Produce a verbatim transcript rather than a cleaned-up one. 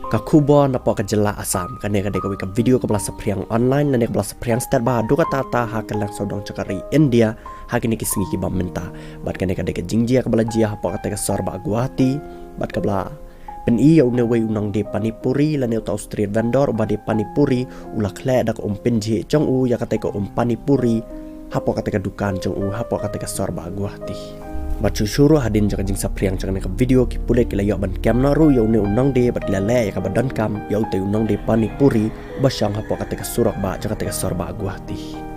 Ka khubor napoh ka jylla Assam, kane ka dei kawei ka video kaba la saphriang online lane kaba la saphriang stet ba haduh katta katta ha kylleng sawdong jong ka ri India ha kine ki sngi kiba mynta. Bad kane ka dei ka jingjia kaba la jia hapoh katei ka sor bah Guwahati, bad kaba la pyni ïa une uwei u nongdie pani puri lane uta u street vendor uba die pani puri u la khleh da ka umpynjhieh jong u ïa katei ka um pani puri hapoh katei ka dukan jong u hapoh katei ka sor bah Guwahati. Bad shuh shuh ruh hadien jong ka jingsaphriang jong kane ka video, ki pulit ki la ïoh ban kem noh ruh ïa une u nongdie bad ki la leh ïa kaba donkam ïa utei u nongdie pani puri uba shong hapoh katei ka surok bah jong katei ka sor bah Guwahati.